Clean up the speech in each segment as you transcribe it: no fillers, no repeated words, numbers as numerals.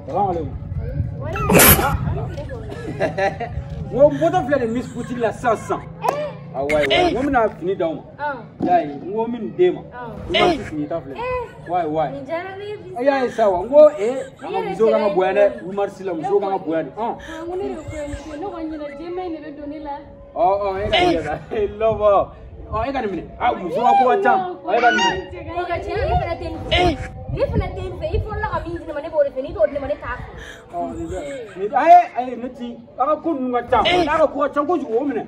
Salam alaikum. N ko n bɔtɔ filɛ nin Miss Boutique la sisan sisan. Ah ouais ouais. N ko n bɛna fini d'aw ma. Y'a ye n ko n bɛ nin d'e ma. N b'a fini ta filɛ. Ouais ouais. Nin diyara ne ye bi. A y'a ye sa wa n ko an ka musow kan ka bonya dɛ. 8 mars la musow kan ka bonya de. N ko ne de ye kɔɲɔmuso ye, ne kɔni ɲinɛ jɛman in de bɛ don ne la. Ɔ ɔ e ka nin kɛ sa. Lɔbɔ. Ɔ e ka nin minɛ. Ah muso ka ko ka ca. Ɔ e ka nin minɛ. O ka tiɲɛ ne fana tɛ nin fɛ. Ne fana tɛ nin fɛ. I fɔlɔla ka min di ne ma ne b'o de fɛ. N'i t'o di ne ma ne t'a fɛ. Ɔ nin bɛ. Nin ayi ayi ne ti a ka ko ninnu ka ca. N'a ka ko ka ca kojugu o minɛ.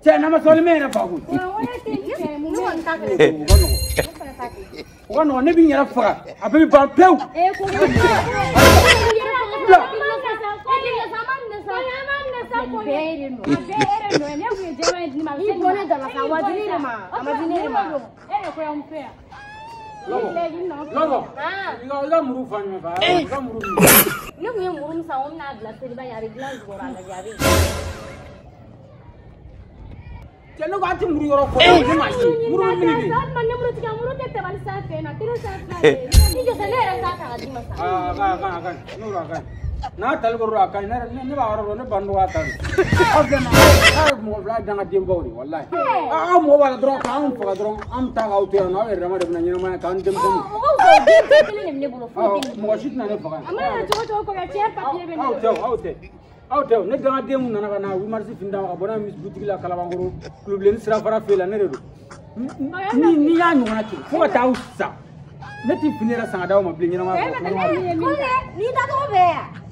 Cɛ n'a ma sabali n bɛ n yɛrɛ faga koyi. Ne tɛ nin fɛ. Ne kɔni t'a fɛ. O ka nɔgɔn. Ne fana t'a fɛ. O ka nɔgɔn ne b'i yɛrɛ faga a bɛɛ bɛ ban pewu. Ko I bɔ ne da la sa, a ma di ne de ma. A ma di ne de ma. Lɔbɔ lɔbɔ i ka muru fa ɲɔgɔn fɛ i ka muru minɛ. Ne kun ye muru min san, o bɛna bila seliba ɲɛ, a bɛ dilan jukɔrɔ a lajɛ a bɛ yen. Cɛ ne ko an tɛ muru yɔrɔ fɔ ne ma se muru bɛ mini bi. I jɔ sa, ne yɛrɛ t'a ta ka d'i ma sa. Aa a ka ɲi a ka ɲi a ka ɲi n'o a ka ɲi n'a tali ko a ka ɲi ne b'a yɔrɔ dɔn ne ban dɔgɔ ta don. Aw filɛ nin ye aw ye mɔgɔ fila dangadenbaw de walayi. Aw mɔgɔ b'a la dɔrɔn k'anw faga dɔrɔn an bɛ taa k'aw to yan nɔ aw yɛrɛ dama de bɛna ɲɛnamaya k'an denmisɛnninw. Mɔgɔw sɔrɔ den kelen de bɛ ne bolo foyi tɛ ne bolo. Mɔgɔ si tɛna ne faga yan. Aw tɛ aw tɛ aw tɛ ne dangaden mun nana ka na 8 mars fini d'a ma ka bɔ n'a ye Miss Boutique la Kalabankɔrɔ Kulobilenni sirafara fɛ la ne de don. Ni n'i y'a ɲɔgɔnna kɛ fo ka taa aw sa ne tɛ fini yɛrɛ san ka d'aw ma bilen ɲɛnamaya kɔnɔ. N'i tacogo fɛ yan.